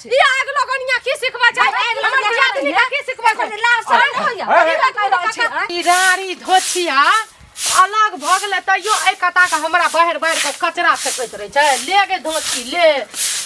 छै। ई आग लगनिया की सिखबै छै? आगि हमर लगनिया दियादनी के की सिखबै छै? लाज शरम नहि होइया? हे, हे। कथी कहि रहल छी, आँय? ई राड़ी धोछिया अलग भऽ गेलै तैयो एहि कता के हमरा बाहर बाहर के कचरा फेकैत रहै छै। ले गे धोछी ले,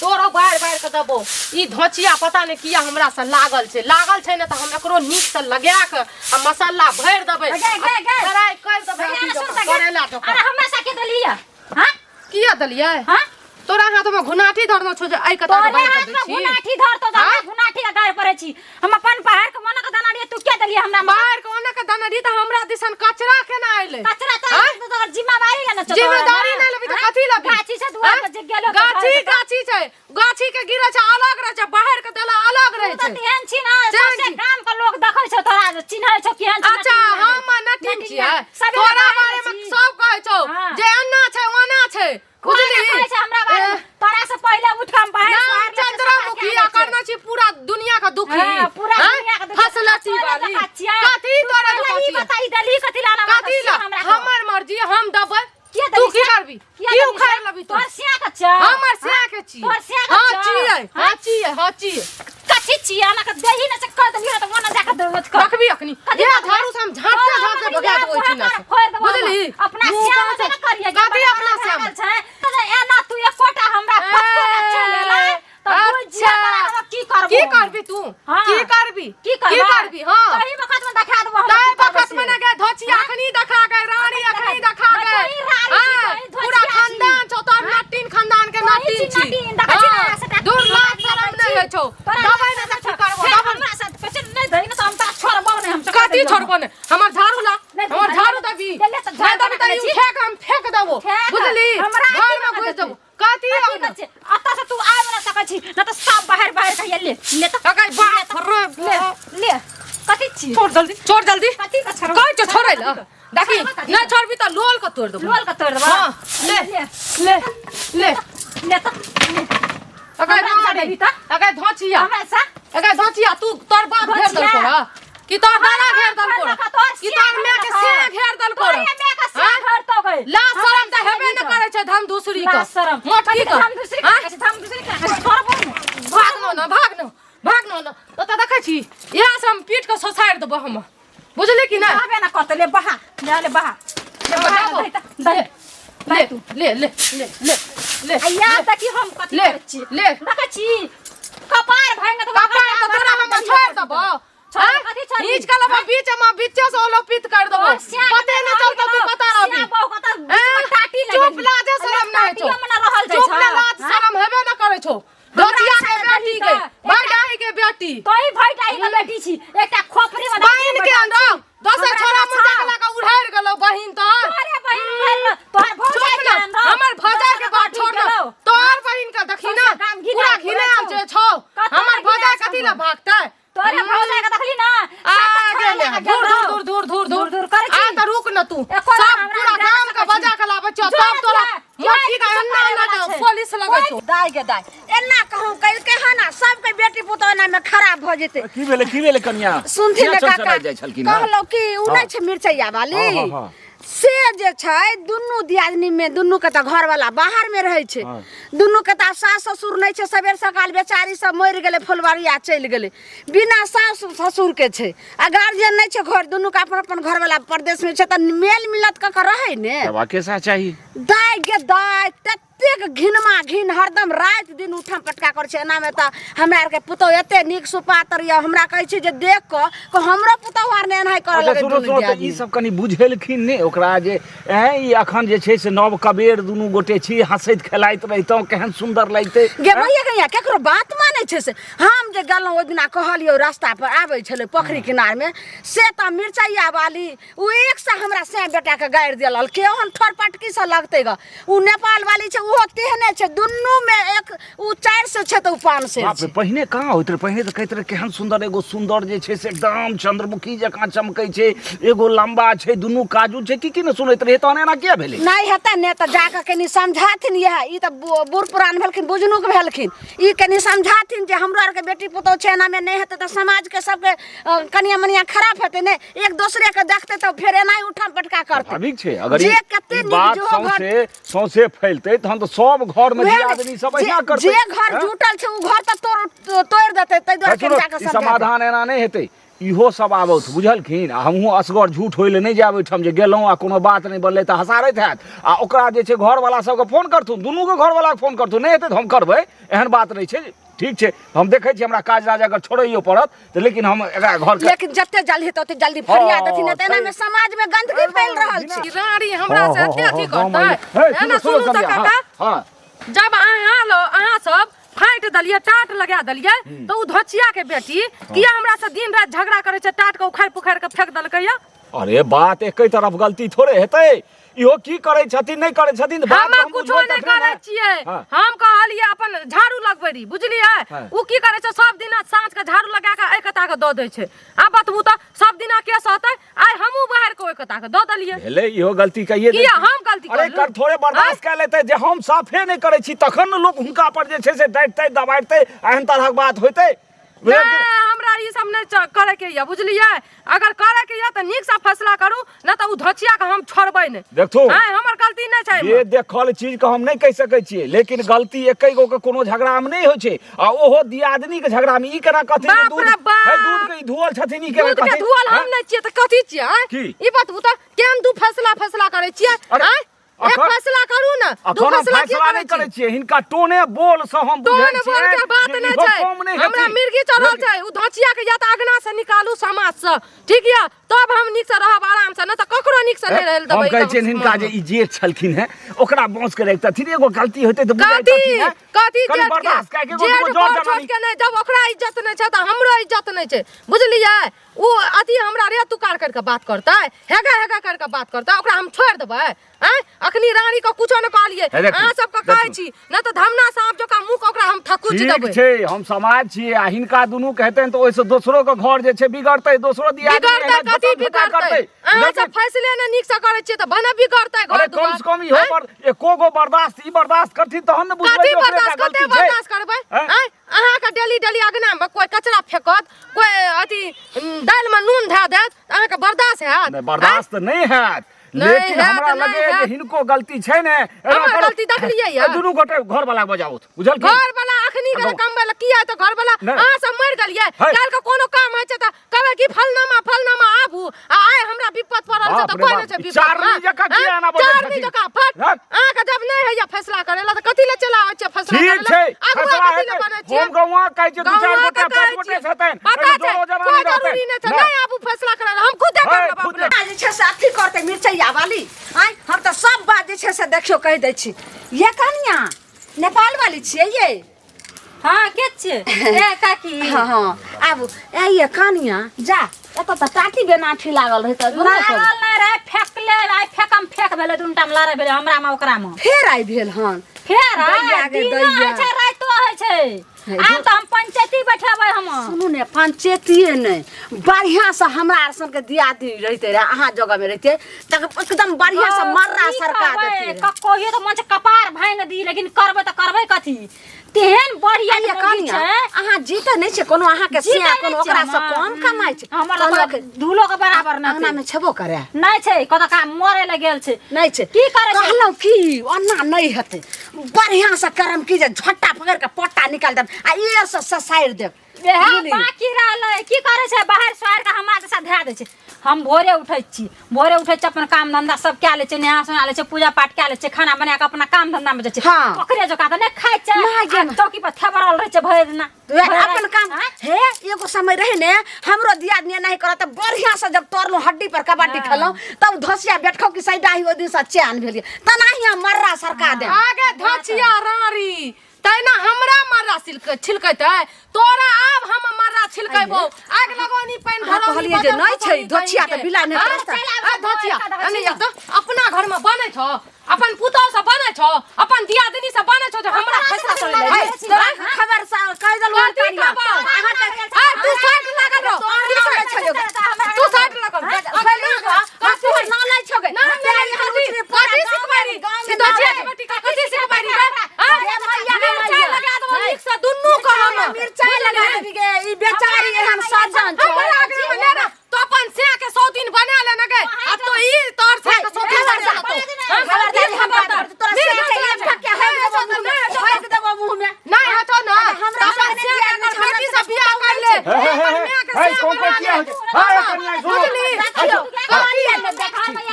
तोरो बाहर बाहर के देबो। ई धोछिया पता नहि किया हमरा से लागल छै, लागल छै ने तऽ हम एकरो नीक से लगा के आ मसाला भरि देबै, गे, गे, गे। फ्राई कर देबै। अरे, अथी सुन जकाँ, तऽ गे। करैला जकाँ। अरे हमरा से के देलियै? हाँ? किया देलियै? हाँ? तोरा हाथ में घुनाठी धरने छौ जे एहि कता के तोरे बाहर हाथ कर दै में छी? घुनाठी धर तो हाँ? हमरा घुनाठी के गाय पड़ै छी। हम अपन पहाड़ के मने के दाना रहियै, तू के देलियै हमरा? बाहर के ओने के दाना रही तऽ हमरा दिसन कचरा केना ऐलै? कचरा तो हाँ? तो तोहर जिम्मेवारी ले ने छौ तोरा, जिम्मेदारी ना? नहि लेबही तऽ हाँ? कथी लेबही? गाछी से दुआर हाँ? पर जे गेलो तऽ गाछी घर के- गाछी छै, गाछी के गिरे छै अलग रहै छै, बाहर के देला अलग रहै तू तऽ छै। तेहन छी ना, तेहन सौंसे छी। गाम के लोग देखै छौ तोरा, चिन्है छौ केहन छी, अच्छा नटिन हम नटिन नटिन छियै? सबेरे तोरा बाहर बारे में छी। सब कहै छौ हाँ। जे एना छै ओना छै, कोई बुझली? नहि कहै छै हमरा बारे में। ए, तोरा से पहिले उठ के हम बाहर नाम सोहार लेके चंद्रमुखी सफा आ कए लै करना छी पूरा दुनिया का दुखी। हाँ, पूरा हाँ? दुनिया के दुखी। फसलती तोरे वाली। जकाँ छियै। कथी तू तोरे पहिले जकाँ ई छियै? बताई देलही कथी ला ना कथी ला? हमरा के? हमर मर्जी, हम देबै। किया तू देलही की से? करबी? किया की देलही उखाड़ से? लेबी तू? तोहर सिया के छै? हमर सिया के छी। तोहर सिया के हाँ छै? छियै, हाँ छियै, हाँ छियै। कथी छियै? हमरा के देही ने से कर देलियै तऽ ओना जाके दे कर। रखबी अखनी। कथी ये रखबी? झाड़ू से हम झाँटते झाँटते भगा देबो ओहि ठिना से। फोड़ि देबो हम। बुझली? अपना मुँह सिया कहाँ में छै? ने करियै, जे कथी बड़ा अपना बड़ा सिया में? भए गेल छै। तऽ एना तू एकोटा हमरा पत्तो ने चलि एलै, तऽ बुझि जा तोरा अच्छा। हम की करबो की हम। करबी तू? हाँ। की करबी? की करबै? की करबी? हाँ। तही वखत में देखा देबो हम ताहि की करबै बखत से। में ने गे धोचिया अखनी देखा गए, रानी अखनी देखा नहीं, गए। तोही रानी छी, हाँ, तोही पूरा धोचिया छी। खानदान छौ तोहर, नटीन खानदान के तोही नटीन छी छी। नटीन, देखै छी ने, हाँ, सबटा दूर लाज तोरा शरम नहि होइ छौ। तोरा दबाइ नहि तऽ की करबो? फेर दबाइ हमरा साथ पैसे नहि दही ने तऽ हम तोरा छोड़बो नहि, हम कथी छोड़बो ने? हमर झाड़ू ला, नहि, हमर झाड़ू दबी। ले, ले तऽ नहि झाड़ू दबी तऽ बना ई लै छी। उठा के हम फेंक देबो, फेंक। बुझली? हमरा घर की में बना घुसि देतै? देबो। कथी कथी आउ ने? करै छी? अतऽ से तू आबि नहि सकै छी, नहि तऽ सब बाहर बाहर कहिया ले ले तऽ अगै बाप रे ले ले कथी छी? छोड़ जल्दी, छोड़ जल्दी। कथी के छोड़बै? कहै छौ छोड़ै लए। देखी छोड़बै कथी नहि के? छोड़बी तऽ लोल के तोड़ि देबो। लोल के तोड़ि देबो? हाँ, ले ले ले ले ले तऽ ले। अगै हमरा से रानी, देबी तऽ? अगै धोचिया, हमरा से? अगै धोचिया, तू तोर बाप घेर धोचिया? देलको रह कि तोर दादा घेर देलको रह तोहर कि तोर माय के सिया घेर देलको रह? तोरे माय के सिया हाँ? घेरतो गई। लाज हमरा शरम तऽ से हेबे देबी ने तऽ? करै छै धम दूसरी के। लाज शरम मोटकी के। हम दूसरी हाँ? के हम दूसरी के छोड़बो नहि। भागनो न, भागनो, भागनो न। ओतऽ देखै छी इएह से हम पीट के ससारि देबो हम, बुझली कि नहि? कहबे ना करतै। ले बहा ले, ले बहा ले बहा। जाबो। दही तऽ, दही ले ले ले ले ले ले। आ याद देखी हम कथी ले, करै छी। ले। देखै छी कपार भांग देबो। कपार तऽ तोरा हम छोड़ि देबो? छोड़, आँय? कथी छोड़बी? घीच के लेबो बीच में, बीचे से ओलोपित कर देबो, तोहर सिया के पते नहि चलतौ तू कतऽ रहबी। सिया बहु के तऽ बीच में आँय? टाटी चुप, लगेली। लाजे शरम नहि छौ। टाटियो में न रहल जाइ चुप छौ। ने, लाज आँय? शरम हेबे नहि करै छौ। हमरा धोतिया के साथे बेटी देबही के तऽ बरडाही के बेटी तोही भैटाही के बेटी छी, एकटा खोपड़ी में बहिन के अंदर दोसर हमरा छोरा अच्छा। मुर्दा के लगा उड़ारि गेलौ बहिन तोहर। तोरे बहिन उड़ारि तोहर भौजाई चुप के ना, अंदर हमर भौजाई के बात दोसर छोड़ ना, गेलौ। तोहर बहिन के देखी ना सौंसे गाम घिनायल पूरा घुरै घिनायल छौ। छै छौ। कतऽ हमर घिनायल भौजाई छौ? कथी लए भागतै? तोरे भौजाई के देखली ना आ सात छोरा गेलै। लए के धूर गेलौ। धूर धूर धूर धूर धूर करै आ छी। तऽ रुक न तू, एको बेर सब हमरा पूरा जा गाम के सकै छी। बजा के लाबै छियौ जो तब तोरा जा, मोटकी के जा, अन्ना जा, लगा छै। पुलिस लगै छौ। दाय गे दाय, एना कहूँ कलकै हन आ सबके बेटी पुतोह एना में खराब भऽ जेतै। की भेलै, की भेलै कनिया? सुनथिन किया ने काका, चनचनाइ जाइ छलखिन हँ? कहलहुँ कि उ नहि छै मिरचैया वाली, हाँ, हाँ, हाँ। से जे छै दुनू दियादनी में दुनू के तऽ घरवाला बाहर में रहै छै, हाँ। दुनू के तऽ सास ससुर नहि छै, सबेर सकाल बेचारी सब मरि गेलै, फुलवरिया चलि गेलै, बिना सास ससुर के छै आ गार्जियन नहि छै घर, दुनू के अपन अपन घरवाला परदेश में छै, तऽ मेल मिलत कऽ के रहै ने। हेबाके सएह चाही। दाय गे दाय, ततेक घिनमा घिन हरदम राति दिन उठम पटका करै छै। एनामे तऽ हमरा आरके पुतोहु एते नीक सुपात्र यऽ, हमरा कहै छै जे देख कऽ कि हमरो पुतोहु आर नहि एनाहि करऽ अच्छा लगै। सुनो दुनू सुनो तऽ ई दियादनी सब कनि बुझेलखिन ने ओकरा जे ऐं ई अखन जे छै से नव कबेर दुनू गोटे छी, हँसैत खेलाइत रहितहुँ केहन सुन्दर लगितै। गे भैया गैया, केकरो बात मानै छै से? हम जे गेलहुँ ओहि दिना कहलियौ, रास्ता पर आबै छलै पोखरि किनारमे से तऽ मिरचैया वाली उ एक से हमरा से बेटाके गारि देलल, केहन ठोर पटकी से लगतै ग। उ नेपाल वाली छै, उहो तेहने छै, दुनूमे एक उ 400 छै तऽ उ 500 बाप रे छै। पहिने कहाँ होइत रहै, पहिने तऽ कहैत रहै केहन सुन्दर एगो सुन्दर जे छै से एकदम चंद्रमुखी जकाँ चमकै छै, एगो लम्बा छै, दुनू काजू छै, की की ने सुनैत रहियै, तहन एना किया भेलै? नहि हेतै ने तऽ जाकऽ कनि समझाथिन। इएह ई तऽ बूढ़ पुरान भेलखिन, बुझनुक भेलखिन, ई कनि समझाथिन जे हमरो आरके बेटी पुतोहु छै, एनामे नहि हेतै तऽ समाजके सबके कनिया मनिया खराब हेतै ने, एक दोसरे के देखतै तऽ फेर एनाही उठम पटका करतै। स्वाभाविक छै, अगर जे ई कते ई नीक बात जेहो घर सौंसे सौंसे फैलतै तहन तऽ सब घरमे उएह ने, दियादनी सब जे अहिना करतै। जे घर हँ? जुटल छै ओ घर तऽ तोड़ तोड़ि देतै, ताहि दुआरे सुनो, कनि जाकऽ ई समझा देबै। समाधान एना नहि हेतै। इहो सब आबौथ, बुझलखिन? आ हमहूँ असगर झूठ होइ लए नहि जायब ओहिठाम, जे गेलहुँ आ कोनो बात नहि बनलै तऽ हसारैत हैत। आ ओकरा जे छै घरवला सबके फोन करथुन, दुनूके घरवलाके फोन करथुन, नहि हेतै तऽ हम करबै, एहन बात नहि छै। ठीक छै, हम देखै छी, हमरा काज राज अगर छोड़ैयो पड़त तऽ, लेकिन हम एकरा घरके लेकिन जते जल्दी हेतै ओते जल्दी फरिया देथिन, नहि तऽ एनामे समाजमे गन्दगी फैल रहल छै। रानी हमरा से एते अथी करतै? एना सुनू तऽ काका, हँ, जब अहाँ लो अहाँ सब फाटि देलियै, टाट लगा देलियै, तऽ ओ धोचिया के बेटी किया हमरा से दिन राति झगड़ा करै छै? टाट के उखाड़ि पुखाड़ि के फेंक देलकै या। अरे बात एके तरफ गलती थोड़े हेतै। इहो की करै छथिन, नहि करै छथिन, बात हम हम कुछो बुझबै नहि तखने करै ने। छियै। हाँ। हम कहलियै अपन झाड़ू लगबै रही, बुझलियै? हाँ। ओ की करै छै, सब दिना साँझ के झाड़ू लगा के एहि कता के दऽ दै छै। आब बतबू तऽ सब दिना के सहतै? आइ हमहूँ बाहर के ओहि कता के दऽ देलियै। भेलै, इहो गलती कहिए किया हम गलती अरे करलहुँ? कर थोड़े बर्दाश्त कए लेतै जे हम साफे नहि करै छी, तखन ने लोक हुनका पर जे छै से डाँटतै दबाड़तै, एहन तरहक बात होइतै। नहि, हमरा ई सब नहि करैके यऽ, बुझलियै? अगर करैके यऽ तऽ नीकसँ फैसला करू, नहि तऽ ओ धोचिया के हम छोड़बै नहि। देखू, आँय, हमर गलती नहि छै ये देखल चीज के हम नहि कहि सकै छियै, लेकिन गलती एकै गो के कोनो झगड़ा में नहि होइ छै, आ ओहो दियादनी के झगड़ा में ई केना कहथिन जे बाप दूध रे बाप। हे, दूध के ई धोअल छथिन, ई केना दूध के कहथिन? धुअल हम हैं? नहि छियै तऽ कथी छियै? आँय? की? ई बतबू तऽ केहन दू फैसला फैसला करै छियै? अरे, आँय, एक फैसला करू ने, दू अखन हम फैसला की फैसला नहि करै करै छी? छियै, हिनका टोने बोल से हम बुझै टोन बोल छियै के बात जे नहि इहो छै। कम नहि हमरा हेथिन। मिर्गी चढ़ल छै। ओ धोचिया के या तऽ अगना से निकालू समाज से, ठीक यऽ? तब हम नीक से रहब आराम से, नहि तऽ ककरो नीक से नहि रहल हम देबै। कहै छियनि हिनका जे ई जेठ छलखिन हेँ, ओकरा बाँस के रखितथिन, एगो गलती होइतै तऽ कथी बुझैतथिन हेँ। कथी कनि जेठ के? बर्दाश्त कए के एगो जेठ दूगो जर बड़ छोट जनानी के नहि, जब ओकरा इज्जत नहि छै तऽ हमरो इज्जत नहि छै, बुझलियै? ओ अथी हमरा रे तुकार करि कऽ बात करतै, हेगा हेगा करि कऽ बात करतै, ओकरा हम छोड़ि देबै? आँय, अखनी रानी के कुछो नहि कहलियै, हे देखू, अहाँ सबके कहै देखू। छी, नहि तऽ धमना साँप जकाँ मुँह के ओकरा हम थकुच ठीक देबै। छै, हम समाज छियै, आ हिनका दुनू के हेतनि तऽ ओहिसँ दोसरो के घर जे छै बिगड़तै, दोसरो दियादनी बिगड़तै एहिना कथी झोटम झोटा बिगड़तै? करतै। अहाँ बुझलियै? सब फैसले नहि नीक से करै छियै तऽ भने बिगड़तै घर अरे कम दुआर। से कम इहो आँय? पर एको गो बर्दाश्त ई बर्दाश्त करथिन तहन ने बुझबै कथी जे ओकरे टा बर्दाश्त? गलती कते छै। बर्दाश्त करबै? आँय? आँय, अहाँके डेली डेली अगनामे कोइ कचरा फेकत, कोइ अथी दालिमे नून धए देत, अहाँके बर्दाश्त हैत? नहि, बर्दाश्त नहि हैत, नहि लेकिन हैत, हमरा नहि लगैए जे हैत। हिनको गलती छै ने। एना हमर करू। गलती देखलियै यऽ? दुनू गोटे घर वाला बजाउत, बुझलखिन? घर वाला अखनी गेल कमबै लए, किया तऽ घर वाला नहि। अहाँ सब मरि गेलियै। है। काल्हि के कोनो काम होइ छै तऽ कहबै कि फलनामा फलनामा आबू, आ आइ हमरा विपत पड़ल छै बाप तऽ रे कोइ बाप, नहि छै ई विपत। चारनी जकाँ किया एना बजै चारनी छथिन? जकाँ फट। हट। अहाँके जब नहि होइया फैसला करै लए तऽ कथी लए चला आबै छियै फैसला ठीक करै छै, लए? अगुआ फैसला कथी लए हेतै। बनै छियै? हम गौआँ कहै छियै, दू चारि गौआँ गोटे के पाँच कहै गोटे छियै। हेतनि, पता एहिमे छै, जोरो जनानी कोइ रहतनि। जरूरी नहि छै। नहि। नहि आबू फैसला करै लए, हम खुदे है, करब खुदे। अपने। जे छै से अथी करतै मिरचैया वाली। आँय, हम तऽ सब बात जे छै से देखियौ कहि दै छी। ये कनिया, नेपाल वाली छियै ये? हाँ, के छियै ए काकी? हाँ हाँ, आबू। ए ये कनिया, जा एतऽ तऽ टाटी बेनाठी लागल रहै तऽ लागल नहि रहै, फेकले आइ फेकम फेक भेलै, दुनू टाइम लड़ाइ भेलै हमरा मे ओकरा मे। फेर आइ भेल हन? फेर दैया गे दिनो दैया। होइ छै, रातिो होइ छै। हे, आब तऽ हम पंचायती बैठेबै हम। सुनू ने, पंचायतीए नहि, बढ़िआँसँ हमरा आर सनके दियादनी रहिते रहे, अहाँ जगहमे रहिते तऽ एकदम बढ़िआँसँ मर्रा की सरका करबै? देते रहे। कहियो तऽ मन छै कपार भांगि दी, लेकिन करबै तऽ करबै कथी? तेहन बढ़िया आइये मौगी कनिया, छै। अहाँ जीते नहि छै कोनो अहाँके जीते सिया नहि कोनो छै ओकरासँ हमर। कम कमाइ छै। हमर कहलक तऽ दूलो के बराबर नहि अंगनामे छेबो करे? नहि छै, कतऽ का मरे लए गेल छै। नहि छै? की करै छै? कहलहुँ की ओना नहि हेतै, बढ़िआँसँ करम की जे झट्टा पकड़ि कऽ पट्टा निकालि देब आ एरसँ ससारि देब। इएह बुझलियै? बाकी रहलै। की करै छै, बाहर सोहार के हमरा जैसा धए दै छै। हम भोरे उठै छी, भोरे उठै छी, अपन काम धंधा सब कए लै छी, नहा सोना लै छी, पूजा पाठ कए लै छी, खाना बना कऽ अपना काम धंधा मे जाइ छी। हाँ। ओकरे जकाँ तऽ नहि खाइ छै नहि गे। आ चौकी पर थेबरल रहै छै भरि दिना। वएह भरि अपन राति। काम। आँय? हे, एगो समय रहे ने, हमरो दियादनी एनाही करत तऽ बढ़िया से जब तोड़लहुँ हड्डी पर कबड्डी खेलहुँ तब धसिया बैठखौ कि सैडाही ओहि दिन से चैन भेल तनाही हम मर्रा सरका देब। आगे धचिया रारी, तैना हमरा मर्रा छिलकैतै तोरा? आब हम मर्रा छिलकेबो। आगि लगौनी, पानि अहाँ धरौनी, कहलियै जे बजर नहि छै, खसौनी धोचिया तऽ कहींके। बिला नहि आँ? करतै। आ धोचिया, एने जा तऽ अपना घरमे बनै छौ, अपन पुतोह से बनै छौ, अपन दियादनी से बनै छौ जे हमरा फैसला करै लए है, है? तोरा खबर सा कहि देलहुँ हन कथी कनिया। खबर? अहाँके आ तू साइड लागल रह, तोहर तू नाम साइड लै छौ गे। तू साइड लागल। हम तोहर नाम लै छौ गे। ना, ना, तेरा यहाँ कथी उठने पूरा कथी गाँव सिखबै रही? गाँव में ई धोचिया नाम के बेटी के कथी सिखबै रही रे? आँ? हे मैया, हे मिरचाइ मैया। लगा देबो नीक से दुनू के हम। मिरचाइ लगा देबी गे, ई बेचारी एहन सज्जन छौ। हमरा आगरा में ले ना तो अपन से के 100 दिन बना लेना गे, अब तो ई तोर से के 100 दिन बना लेतो। खबरदारी हम बात करतौ, तोरा से के एक ठक्के हाइक देबो मुँह में, हाइक देबो मुँह में। नहीं हटो ना। हमरा अपन संगे से दियादनी के छौ। के हे, से कोन कोन बना किया ले। होइ छै? हे, कनिया, सुनू। बुझली? देखियौ,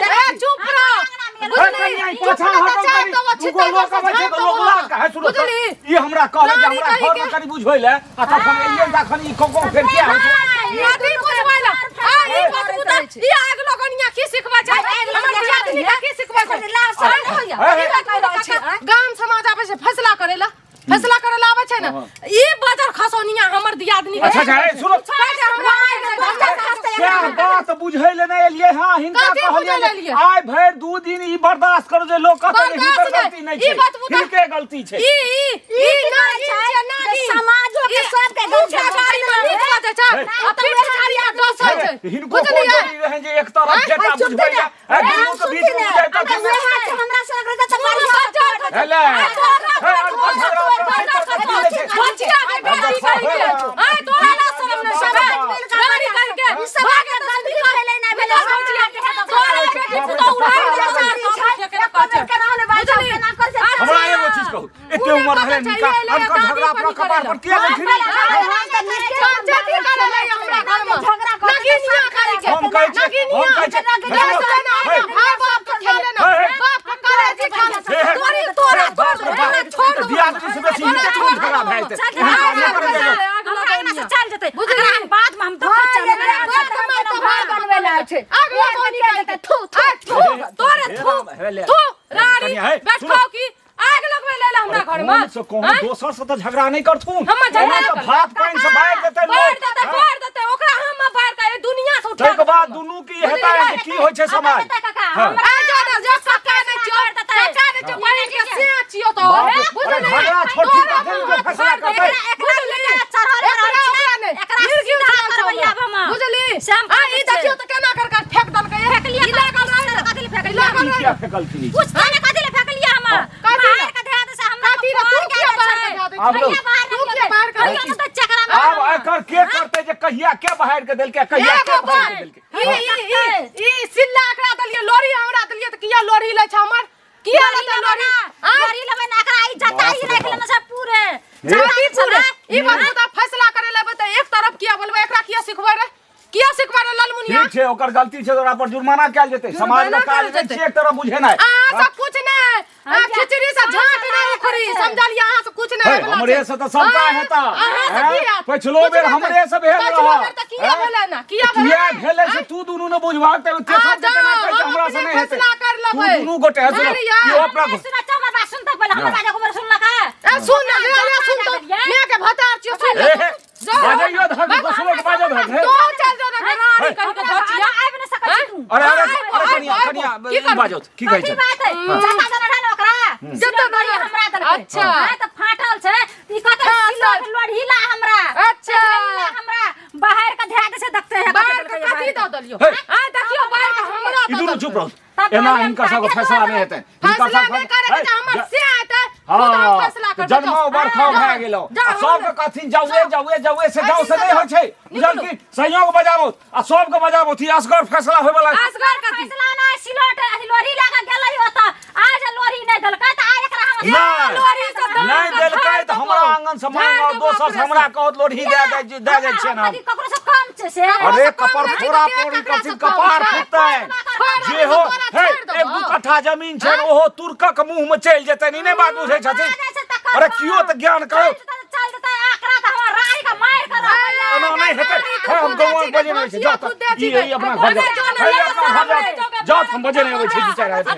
ए, चुप रह। हे, बुझली? कनिया, ई चुप पाछाँ रह, हटो चाहे कनी। तो वो दूगो छितै लोक अबै छै तऽ लोक लाज काहे सुनू तऽ? बुझली? ई हमरा कहलक जे रानी हमरा कही घरमे के- कनि बुझबै लए आ तखन एलियै तखन ई कोन कोन फेर किया होइ छै कथी बुझबै ला? आ, ई बतबू तऽ ई आग लगनिया की सिखबै छै? हमर दियादनी के की सिखबै छै? हे, हे, गाम समाज आबै छै फैसला करै ला फैसला करै ला आबै छै ने ई बजर खसौनिया हमर दियादनी के अच्छा अच्छा हे, सुनो कहै छै हमरा मारि देतै, बजर खसतै सएह बात बुझै लए नहि एलियै हँ हिनका कथी कहलियै बुझै लए एलियै? आइ भरि दू दिन ई बर्दाश्त करू जे लोक कहतै जे हिनकर बर्दाश्त गलती नहि। नहि ई छै बतबू तऽ- हिनके गलती छै ई ई ई नागिन छै नागिन समाजो के ई सबके गलती मुखिया गाड़ी में नीक बजै छै आ पीठ झाड़िया डसै छै हिनको कोन बुझलियै जरूरी रहै जे एक तरफ जेता चुप बुझबै ने। आ दुनू के बीच में बुझाइ तखन हमरा सब रहतै तऽ बढ़िआँ हे ले हे, अनकर झगड़ा ओकर छै, तऽ कथी लै छै? बचिया के बेटी कहि के आय तोरा ना शरम नै सब छै मिल के गाड़ी कहि के ई सब भागे के गलती भेलै ना भेलै बचिया के तोरा बेटी पुतोह उड़ाइ दे चार पाँच के एको बेर के रहल बात केना कर छै हमरा एगो चीज कहू एते उमर भेलै निका अनकर झगड़ा अपना कपार पर किया लेथिन हम कहै छियै हम कहै छियै दियादनी से बेसी हिनके कोन झगड़ा भए जेतै एहन काम नहि करल जाय हमरा अंगना से चल जेतै एकरा हम बाद में हम देखै छै कौन से कौन दोसर से तऽ झगड़ा नहि करथुन हमर झगड़ा ओना तऽ नहि भात पानि से बाहर देतै लोक ताहिके बाद दुनू की हेतै जे की होइ छै समाज हँ। बाप रे, अरे झगड़ा छोड़थिन तखन जे फैसला करतै ई किया फेकलखिन ई? आब लोग आब एकर के करतै जे कहिया के बाहर के देलकै कहिया के बाहर के देलकै ई सिल्ला एकरा देलियै लोरी हमरा देलियै तऽ किया लोरी लै छै हमर किया लेतै लोरी जाति पूरे ई बात तऽ फैसला करे लेबै तऽ एक तरफ किया बोलबै एकरा किया सिखबै रे किया सिखबै रे ललमुनिया ठीक छै ओकर गलती छै तऽ ओकरा पर जुर्माना कयल जेतै समाज जुर्माना के काज कयल नहि जेतै। छियै एक तरफ बुझेनाइ अहाँ सब कुछ नहि अहाँ खिचड़ी से झाँट नहि उखड़ी समझलियै अहाँ से कुछ नहि हे, होइवला हमरे छै। से तऽ सबटा आँय, हेता अहाँ से हैं? की हैत? पछिलो कुछ बेर नहि हमरे हैत। से भेल पछिलो रहऽ बेर तऽ किया हैं? भेलै ना किया भेलै किया भेलै से तू दुनू ने बुझबाक तऽ तेसर आ जे केना जाओ, कहै छै हम हमरा से अपने नहि हेतै फैसला कर तू लेबै। दुनू गोटे सुनो बुझलियै? ई अपना ए सुन ने ले ले सुन तो मैं के भतार छियो सुन हे ले हे बाजैयो धक दसरो के बाजो धक हे तो चल जो ना रानी कहि के धचिया अरे अरे अरे कनिया कनिया की ई करबै? बाजो की कहै छै अच्छा। फाटल छै ई कहतै फाटल। लोढ़ी ला हमरा अच्छा। लोढ़ी ला हमरा बाहर के धए दे छै देखते है बाहर के कथी दऽ देलियो हे। आ देखियो बाहर के हमरा ई दऽ दुनू देलकै। चुप रहू तब एना हम हिनकर सबके काटे फैसला नहि हेतै हिनकर फैसला सबके नहि करे के छै, हमर से हेतै खुद हम फैसला हँ करबै जन्मो बरखो भए गेलो जाओ, आ सबके कहथिन जाउए जाउए जाउए से जाउ से नहि होइ छै बुझल की सहयोग बजाबो आ सबके बजाबो थी असगर फैसला होय वाला असगर कथी फैसला नहि सिलोट अथी लोढ़ी लगा गेलै ओतऽ आज लोढ़ी नहि देलकै तऽ आइ एकरा हम नहि लोढ़ी से दान नहि के देलकै झाड़ि तऽ हमरा देबौ। आंगन से झाड़ि मांगो देबौ दोसर से अपने हमरा से। कहत लोढ़ी दए दे दए जाइ छियनि हम कथी ककरो से कम छै से अरे से कम कपर नहि फोड़ा तऽ के फोड़ी ककरा करथिन से कम कपार छै? फुटतनि छोड़ जे हो तोरा हे छोड़ि देबौ। एक दू कट्ठा जमीन छै ओहो तुर्कक मुंह में चलि जेतनि ई नहि बात बुझै छथिन अरे कियो तऽ ज्ञान करो चल जेतै एकरा तऽ हमरा राड़ी के मारि के रहल एना नहि हेतै हे हम गौआँ बजे नहि अबै छै जाउ तऽ ई ई अपना घर जाउ हे, अपना घर जाउ जाउ हम बजे नहि अबै छै दू चारि आदमी